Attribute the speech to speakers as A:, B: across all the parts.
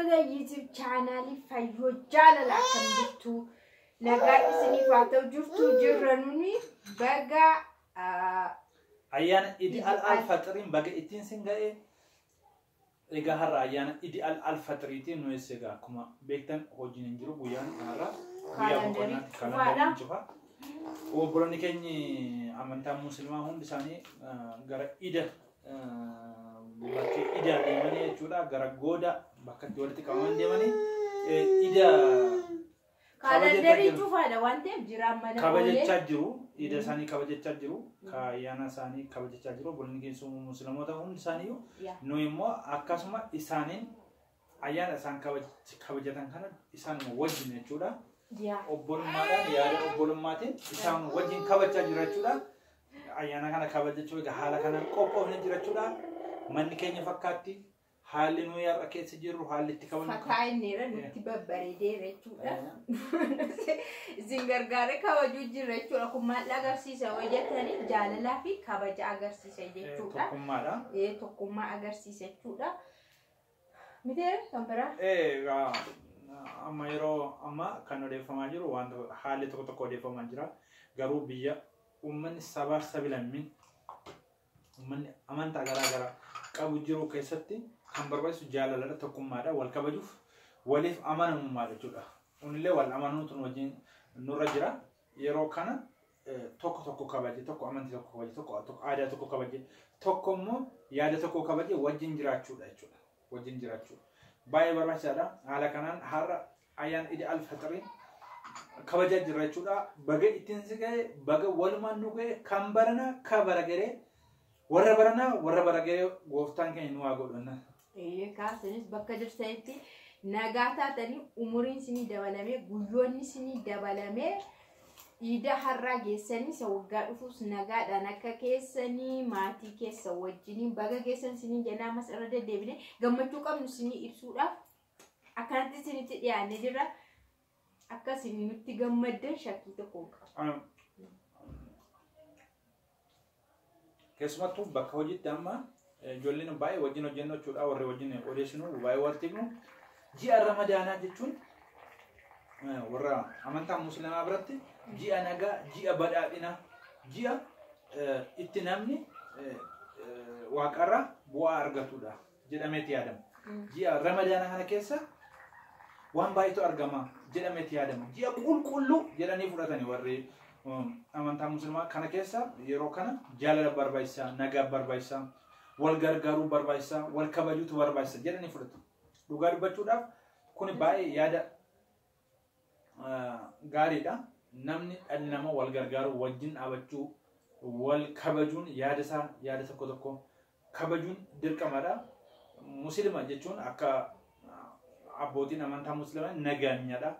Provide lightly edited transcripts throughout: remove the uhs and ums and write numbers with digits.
A: Hordoftoota YouTube chaanaalii Fayyoo Jaalala, akkam jirtu? Nagaa isiniif haa ta'u. Jirtu, jirra nuni. Baga
B: Ayyaana Idi al Alfaxiriin baga ittiin sin ga'e. Egaa har'a ayyaana Idi al Alfaxiriitiin nu eessa? Egaa akkuma beektan hojiin hin jiru, guyyaan har'a guyyaa
A: Kaalandarii
B: boqonnaati.
A: cufaadha.
B: Kaalandariin cufa. Obboloonni keenya amantaa Musliimaa hundi isaanii gara ida bakkee idaa deemanii jechuudha. Gara gooda bakka itti walitti qabaman deemanii ida
A: Kaalandarii cufaadha waan ta'eef jiraan mana oolee.
B: Kabajachaa jiru. Ida isaanii kabajachaa jiru. Ayyaana isaanii kabajachaa jiru. Obboloonni keenya Musliimoota hundi isaaniiyyuu. Nu immoo akkasuma isaaniin ayyaana isaan kabajatan kana isaanuma wajjin jechuudha. Obbolummaadhaan, yaada obbolummaatiin isaan wajjin kabajachaa jira jechuudha. Ayyaana kana kabajachuu egaa haala kanaan qophoofne jira jechuudha. Manni keenya fakkaatti haalli nuyi har'a keessa jirru, haalli itti kabajnu
A: Fataa inneera nutti babbareedeera jechuudha. Isin gargaaree kabajuu jirra jechuudha. Kun maal agarsiisa yoo jettanii, jaalalaa fi kabaja agarsiisa jechuudha.
B: Tokkummaadha.
A: Tokkummaa agarsiisa jechuudha. Mitee kan biraa?
B: Egaa amma yeroo amma kan odeeffamaa jiru wanta haalli tokko tokko odeeffamaa jira. Garuu biyya uummanni sabaaf sabilammiin, uummanni amantaa garaa garaa qabu jiru keessatti kan barbaachisu jaalaladha, tokkummaadha, wal kabajuuf waliif amanamummaadha jechuudha. Kunillee wal amanuutu nu wajjin nurra jira. Yeroo kana tokko tokko kabaje, tokko amantii tokko kabaje, tokko tokko aadaa tokko kabaje, tokko immoo yaada tokko kabaje wajjin jiraachuudha jechuudha. Wajjin jiraachuudha. Baay'ee barbaachisaadha. Haala kanaan har'a ayyaana Idi Alfaxirii kabajaa jirra jechuudha. Baga ittiin si ga'e, baga walumaan nu ga'e, kan barana ka bara garee, warra baranaa warra bara garee gooftaan keenya nu haa godhanna.
A: Kaasinis bakka jirtanitti nagaa taatanii, umuriin isinii dabalamee, guyyoonni isinii dabalamee, iida har'aa geessanii isa waggaa dhufuus nagaadhaan akka keessanii maatii keessa wajjiniin baga geessan isinii jenna. Ammas irra deddeebine gammachuu qabnu isinii ibsuudhaaf akkanatti isinitti dhiyaannee jirra. Akka isin nutti gammaddan shakkii tokko hin qabu.
B: Keessumattuu bakka hojiitti amma ijoolleen baay'ee wajjin hojjennu jechuudha, warri wajjin odeessinu baay'ee walitti himnu. Ji'a Ramadaanaa jechuun warra amantaa Musliimaa biratti ji'a nagaa, ji'a badhaadhinaa, ji'a itti namni waaqarraa bu'aa argatudha jedhameeti yaadama. Ji'a Ramadaanaa kana keessa waan baay'eetu argama jedhameeti yaadama. Ji'a qulqulluu jedhanii fudhatanii warri amantaa Musliimaa. Kana keessa yeroo kana jaalala barbaachisaa, nagaa barbaachisaa, wal gargaaruu barbaachisaa, wal kabajuutu barbaachisa jedhanii fudhatu. Dhugaa dubbachuudhaaf kuni baay'ee yaada gaariidha. Namni dhalli namaa wal gargaaruu, wajjin dhaabachuu, wal kabajuun, yaada isaa, yaada tokko tokko kabajuun dirqamadha. Musliima jechuun akka abbootiin amantaa Musliimaa nagaanyadha,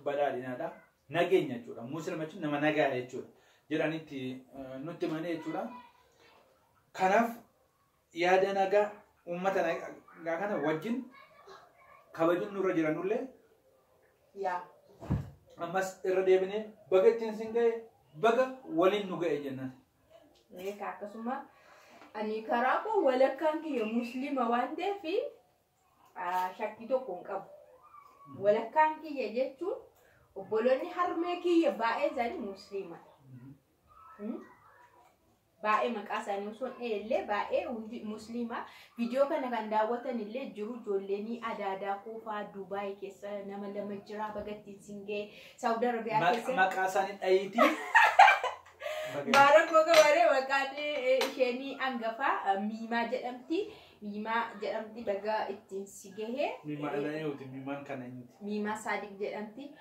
B: badhaadhinaadha, nageenya jechuudha. Musliima jechuun nama nagaa jechuudha jedhanitti nutti himanii jechuudha. Kanaaf yaada nagaa uummata nagaa kana wajjin kabajuun nurra jiranullee ammas irra deebinee baga ittiin sin ga'e, baga waliin nu ga'e jennaan.
A: Egaa akkasuma ani karaa koo walakkaan kiyya Musliima waan ta'eef shakkii tokko hin qabu. Walakkaan kiyya jechuun obboloonni harmee kiyya baay'een isaanii Musliimadha. Baay'ee maqaa isaanii osoo hin dheellee baay'ee hundi Musliima. Viidiyoo kana kan daawwatan illee jiru, ijoolleen adaadaa koofaa Dubaay keessa nama lama jira, baga ittiin sin ga'e. Saawud Arabiyaa keessa.
B: Maqaa isaanii dhayiitii.
A: Baarak Gogabaree, maqaan isheenii hangafaa Miimaa jedhamti. Miimaa jedhamti, baga ittiin si gahe.
B: Miimaan eenyuti? Miimaan kana eenyuti?
A: Miimaa Saadiq jedhamti.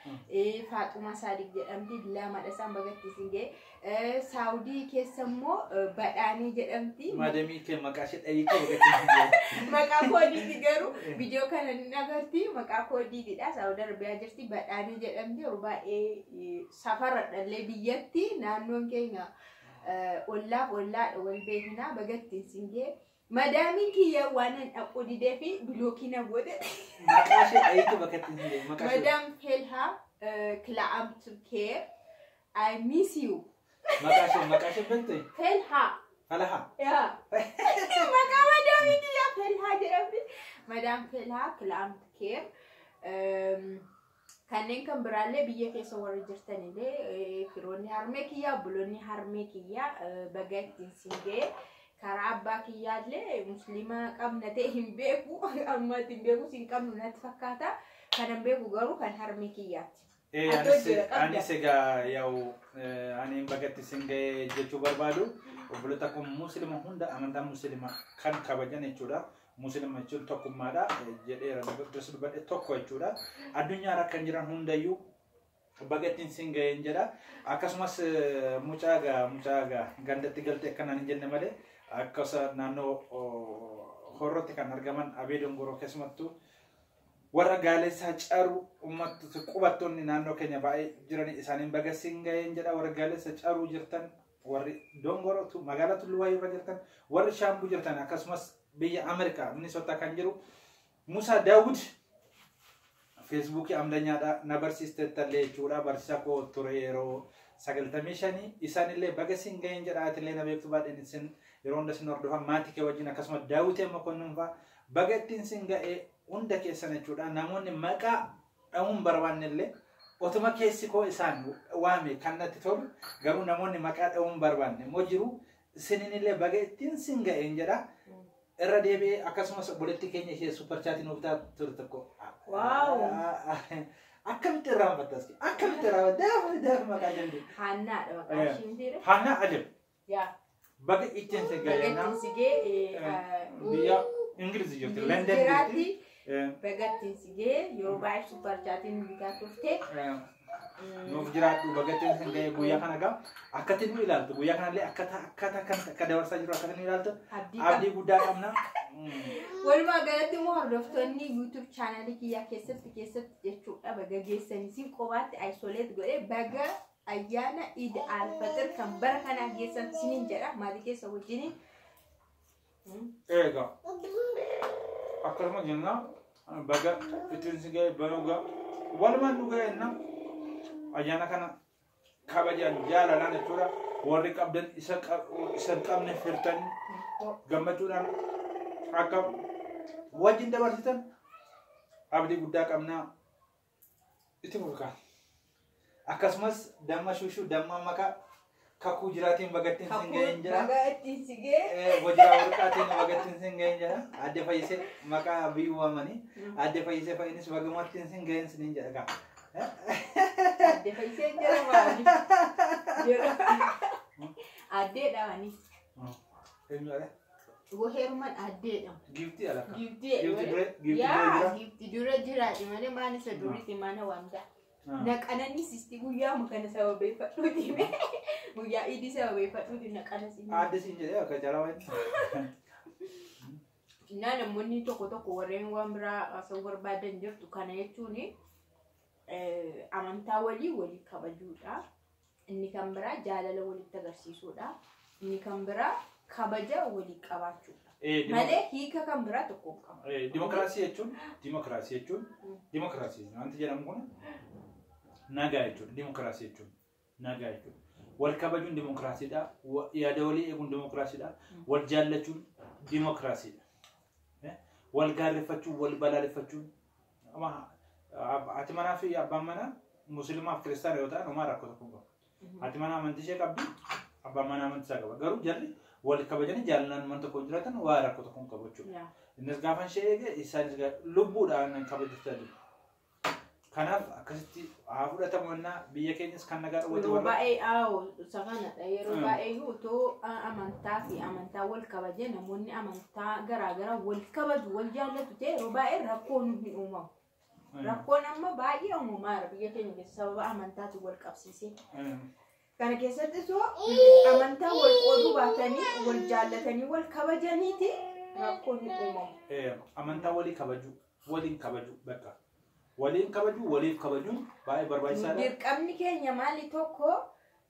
A: Faaxumaa Saadiq jedhamti. Lamadha isaan, baga ittiin si gahe. Saawudii keessa immoo Badhaanii jedhamti.
B: Maadamii kee maqaa ishee dhayiitii baga ittiin sin gahe.
A: Maqaa koodiiti garuu viidiyoo kana ni agarti, maqaa koodiitidha. Saawud Arabiyaa jirti, Badhaanii jedhamti. Yeroo baay'ee safaradhallee biyyatti naannoon keenya ollaaf ollaadha, wal beeknaa, baga ittiin sin gahe. Madaamiin kiyya waan an dhaquu didee fi bilookii na goote.
B: Maqaa ishee dhayiitii bakka ittiin sin gahe. Maqaa ishee.
A: Madam Felha Klaam Turkee, I miss you.
B: Maqaa ishee beekte?
A: Felha.
B: Falaha.
A: Yaa. Maqaa madaamii kiyya Felha jedhamti. Madam Filaa Kilaamti Keer. Kanneen kan biraallee biyya keessa warri jirtanillee firoonni harmee kiyyaa, obboloonni harmee kiyyaa baga ittiin siin ga'e. Karaa abbaa kiyyaallee musliima qabna ta'e hin beeku, amma ittiin beekus hin qabnu natti fakkaata. Kanan beeku garuu kan harmee kiyyaati.
B: Anis egaa yaa'u ani bagatti siin ga'e jechuu barbaadu obboloota kun musliima hunda amantaa musliima kan kabajan jechuudha. Musliima jechuun tokkummaadha jedheera dursa dubbadhe tokko jechuudha. Addunyaarra kan jiran hundayyuu bagattiin siin ga'een jedha. Akkasumas mucaa gaa gandatti galtee akkanaan hin jenne malee akkasa naannoo horrotti kan argaman Abee Dongoroo keessumattuu warra gaalessaa caruu uummattoota qubattoonni naannoo keenya baay'ee jiran isaaniin baga siin ga'een jedha. Warra gaalessa caruu jirtan, warri Dongoroo magaalaa Tulluu irra jirtan, warri Shaambuu jirtan, akkasumas biyya Ameerikaa Minisootaa kan jiru Musaa Daawud feesbuukii amdanyaadha na barsiiste tallee jechuudha. Barsiisaa koo ture yeroo 95 isaanillee baga siin ga'een jedha. Atillee na beektu baadheen isin yeroo hunda isin hordofan maatii kee wajjin, akkasumas Daawitee Mokonnin fa'aa baga ittiin siin ga'ee hunda keessan jechuudha. Namoonni maqaa dhahuun barbaanne illee otuma keessi koo isaan waame kan natti tolu, garuu namoonni maqaa dhahuun barbaanne immoo jiru, isininillee baga ittiin siin ga'een jedha. Irra deebi'ee akkasumas obboleettii keenya ishee super chatii nuuf taatu ture tokko. Akkamitti irraanfattas? Akkamitti irraanfatta? Daafa daafa maqaa jandi.
A: Haannaadha maqaa ishiin jira.
B: Haannaa Adem.
A: Yaa.
B: Baga ittiin si
A: Baga
B: ga'e.
A: ittiin si ga'e.
B: Biyya Ingilizi jirti. London jirti.
A: Baga ittiin si ga'e, yeroo baay'ee super chatiin bitaa turte.
B: Nuuf jiraadhu, baga ittiin si ga'e. Guyyaa kana gaa akkatti nu ilaaltu, guyyaa kanallee akkata akkata kan akka dabarsaa jiru akkatti nu ilaaltu abdii guddaa qabna.
A: Walumaa galatti immoo hordoftoonni YouTube chaanalii kiyyaa keessatti jechuudha baga geessanii siin qobaatti isolate godhee baga ayyaana Iid Alfaxir kan bara kanaa geessan sinin jedha maatii keessa wajjiniin.
B: Egaa akkasuma jenna, baga ittiin si ga'e, baga walumaan nu ga'e. Ayyaana kana kabajan jaalalaan jechuudha. Warri qabdan isa hin qabne firtanii gammachuudhaan akka wajjin dabarsitan abdii guddaa qabnaa, itti fufa. Akkasumas damma shuushuu damma makaa kakuu jiraatiin bagattiin sin ga'een jira.
A: Baga ittiin si ga'e.
B: Wajiraa warqaatiin bagattiin sin ga'een jira. Adde Fayyisee maqaa biyyuu waamanii Adde Fayyisee fa'inis bagamattiin sin ga'een sinin jedha gaa.
A: Adde Fayyisee jira maali? Jira. Addeedha anis.
B: Eenyudha?
A: Heeruman addeedha.
B: Giiftii alakka.
A: Giiftii
B: Giiftii dure giiftii dure
A: Yaa
B: jira.
A: giiftii dura jiraadhi malee maan isa duriiti mana waamta. Naqananni guyyaa kana sababeeffadhuuti. Guyyaa idii sababeeffadhuuti naqanasi.
B: Adde siin jedhee akka jala wayi.
A: Innaa namoonni tokko tokko warreen waan biraa haasa'uu barbaadan jirtu, kana jechuun amantaa walii walii kabajuudha. Inni kan biraa jaalala walitti agarsiisuudha. Inni kan biraa kabaja walii qabaachuudha. Malee hiika kan biraa tokko hin qabu.
B: Dimokiraasii jechuun dimokiraasii wanti jedhamu kun nagaa jechuudha. Dimokiraasii jechuun nagaa jechuudha. Wal kabajuun dimokiraasiidha. Yaada walii eeguun dimokiraasiidha. Wal jaallachuun dimokiraasiidha. Wal gaarreeffachuun, wal balaaleffachuun, haati manaa fi abbaan manaa musliimaa fi kiristaana yoo ta'an homaa rakkoo tokko hin qabu. Haati manaa amantii ishee qabdi, abbaan manaa amantii isaa qaba. Garuu jarri wal kabajanii jaalalaan mana tokko jiraatan waa rakkoo tokko hin qabu jechuudha. Innis gaafa ishee eege isaanis lubbuudhaan kabajachaa jiru. Kanaaf akkasitti haa fudhatamu biyya keenyas kan nagaa dhowwate
A: Yeroo
B: warra.
A: baay'ee aawoo isa kanadha. Yeroo baay'ee otoo amantaa fi amantaa wal kabaje, namoonni amantaa garaagaraa wal kabaju, wal jaallatu ta'e, yeroo baay'ee rakkoon hin uumamu. Rakkoon amma baay'ee uumamaa biyya keenya keessa sababa amantaatiin wal qabsiisee. Kana keessatti soo amantaa wal qooduu baatanii wal jaallatanii wal kabajaniiti rakkoon hin uumamu.
B: Amantaa walii kabajuu, waliin kabajuu, bakka. Waliin kabajuu, waliif kabajuun baay'ee barbaachisaadha.
A: Dirqamni keenya maali? Tokko,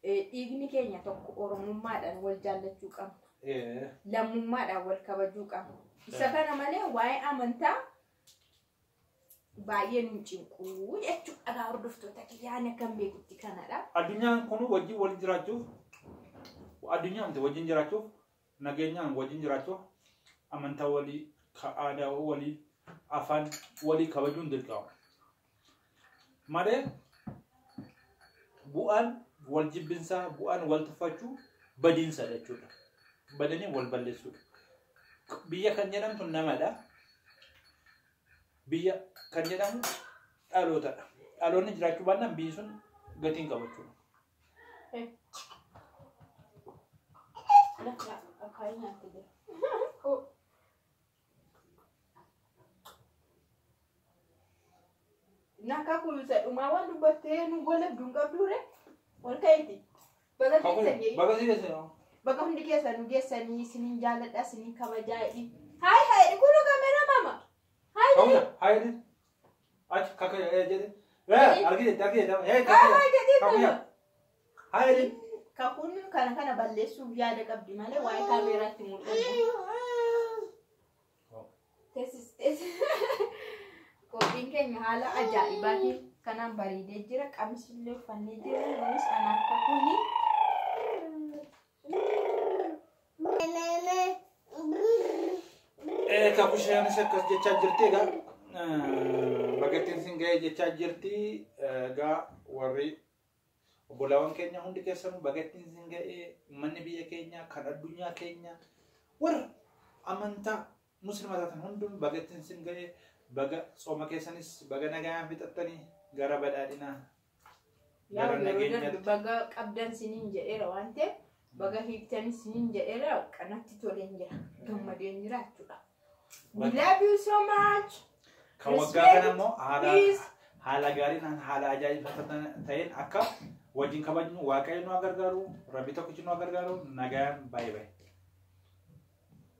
A: dhiigni keenya tokko, oromummaadhaan wal jaallachuu qabna. Lammummaadhaan wal kabajuu qabna. Isa kana malee waa'ee amantaa baay'ee nu cinquu jechuudha. Egaa hordoftoota kiyyaan akkan beekutti kanadha.
B: Addunyaan kun wajjin wal jiraachuuf, addunyaan miti, wajjin jiraachuuf, nageenyaan wajjin jiraachuuf amantaa walii, ka aadaa walii Afaan walii kabajuun dirqama. Malee bu'aan wal jibbinsaa, bu'aan wal tuffachuu badiinsa jechuudha. Badanii wal balleessuudha. Biyya kan jedhamtu namadha. Biyya kan jedhamu dhalootadha. Dhaloonni jiraachuu baannaan biyyi sun gatii hin qabu jechuudha.
A: Akaayii nyaatti jira. Nakka kunuunsa dhumaa waan dubbattee nu gola duun qabduure ol ka'iiti. Baga keessan jee.
B: Baga si geesse.
A: Baga hundi keessan nu geessanii isinin jaalladha, isinin kabajaa. Hayi hayi, kun kameera mama. Hayi.
B: Kamuja, hayi achi kaka jedhe. Argite, argite,
A: Hayi hayi jedhee.
B: Kamuja. Hayi.
A: Kakuun kana kana balleessuuf yaada qabdi malee waa'ee kaameeraatti mul'atu. Teessis teessis. Qophiin keenya haala ajaa'ibaatiin kanaan bareedee jira. Qamisillee uffannee jira. Kunis anaaf kakuuni.
B: Kakushaanis akkas jechaa jirti egaa. Bagattiin sin ga'ee jechaa jirti. Egaa warri obbolaawwan keenya hundi keessanuu bagattiin sin ga'ee, uummanni biyya keenya kan addunyaa keenya warra amantaa musliima taatan hunduu bagattiin sin ga'ee, baga tsooma keessanis baga nagaan fixattanii gara badhaadhinaa
A: Yaa
B: gara
A: yeroo darbe
B: nageenyaatti.
A: Baga qabdan siniin jedheera waan ta'eef, baga hiiktanis siniin jedheera, kanatti toleen jira. Gammadeen jira jechuudha. We love you so much.
B: Kan waggaa kana immoo haala
A: Peace.
B: haala gaariin, haala ajaa'ibaa ta'een akka wajjin kabajnu Waaqayyo nu haa gargaaru, Rabbi tokkichi nu haa gargaaru, nagaan, baay'ee baay'ee.